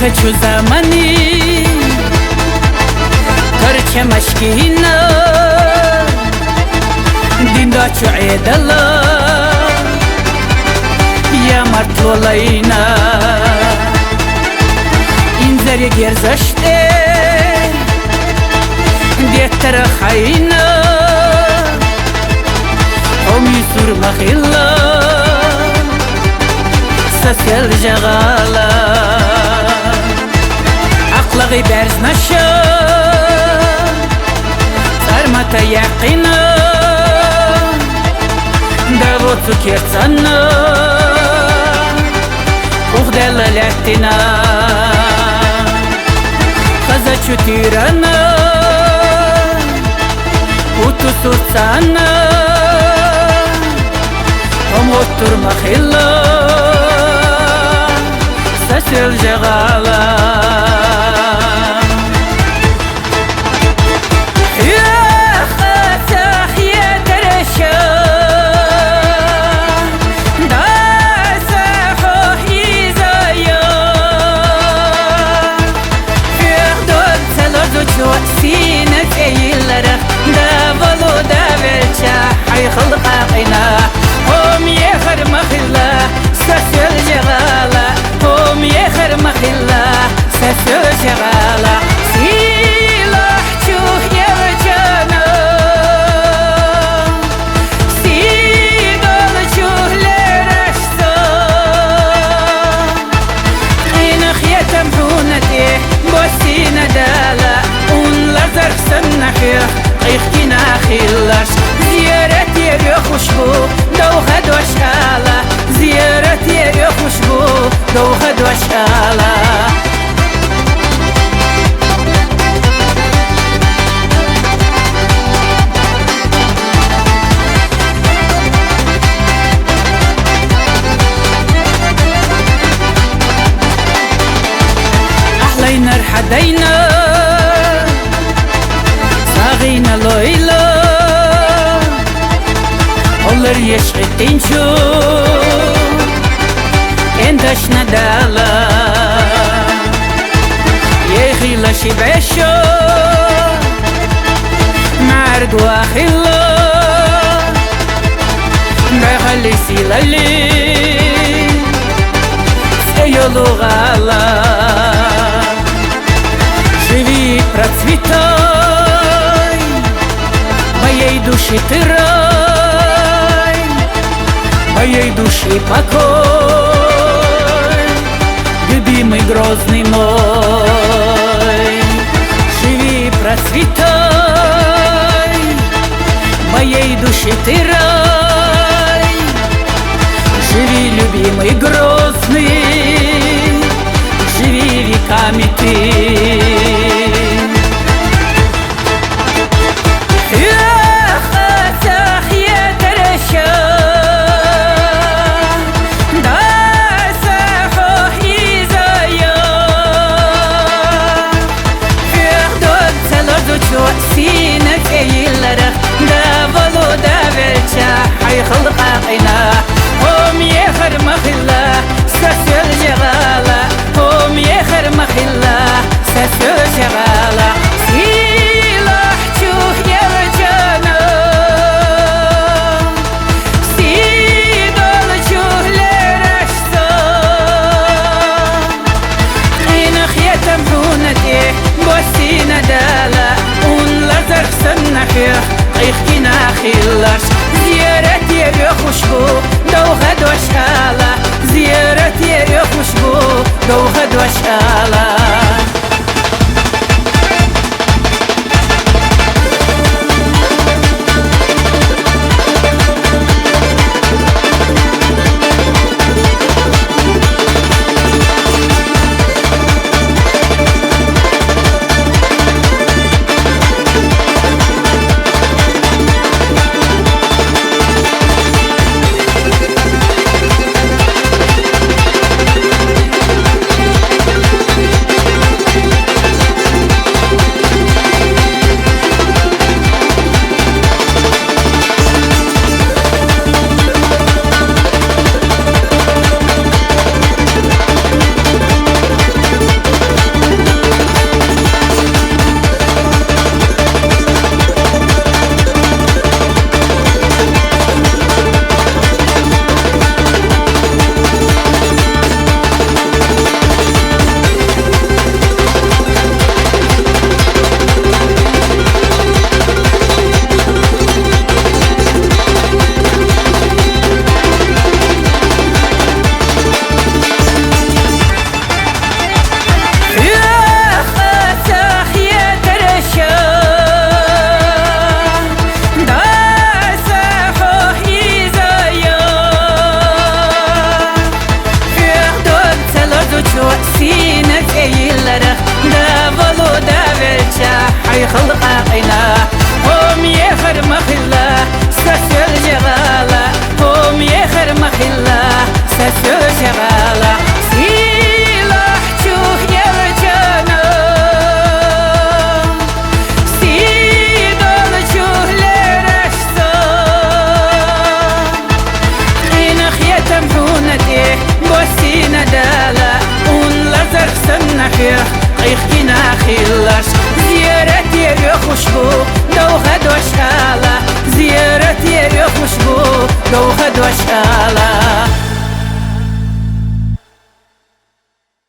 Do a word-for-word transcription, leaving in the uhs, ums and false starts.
Чу замани карча машкина, динда чу эдала, я мартлолайна, инзари герзаште, детара хайна, оми сурмахила, сасел жагала. Ахлаги берзнаша, цармата якъина, даво цукерцана, ухдела лятина, хаза чутирана, уту сурцана, омот турмахила, сасел жагала. Хьехъа цахье тереша, даса хьо изая. Хьехдон цалазучу сина цӀейлара, давалу давелча хьайхал къакъина. Хом ехар махилла, сасел жагала. Хом ехар махилла, сасел жагала. Силахь чух елчана, сидал чух лерашса. Къинах етам хьуна тӀе босина дала, унла зарх санна хьех, къихкина хилларш. Зиярат ерехуш бу, довха дошала, зиярат ерехуш бу, довха дошала. Ахлайнар хьадайна, сагъина лойла, олар ешгъитинчу, кендашна дала. Ехила шибешо, наргуахила, Бегали силали, сеялу гъала. Живи, процветай, моей души ты рай, моей души покой, любимый Грозный мой. Живи, процветай, моей души ты рай. Живи, любимый Грозный, живи веками ты. Хьехъа цахье тереша, даса хьо изая. Хьехдон цалазучу сина цӀейлара, давалу давелча хьайхал къакъина. Хом ехар махилла, сасел жагъала, хом ехар махилла, сасел жагъала. Силахь чух елчана, сидал чух лерашса. Къинах етам хьуна тӀе босина дала, унла зарх санна хьех, къихкина хилларш. Зиярат ерехуш бу, довха дошала, зиярат ерехуш бу, довха дошала. Къихкина хилларс, зиярат я хушбу, довгъа дошкала.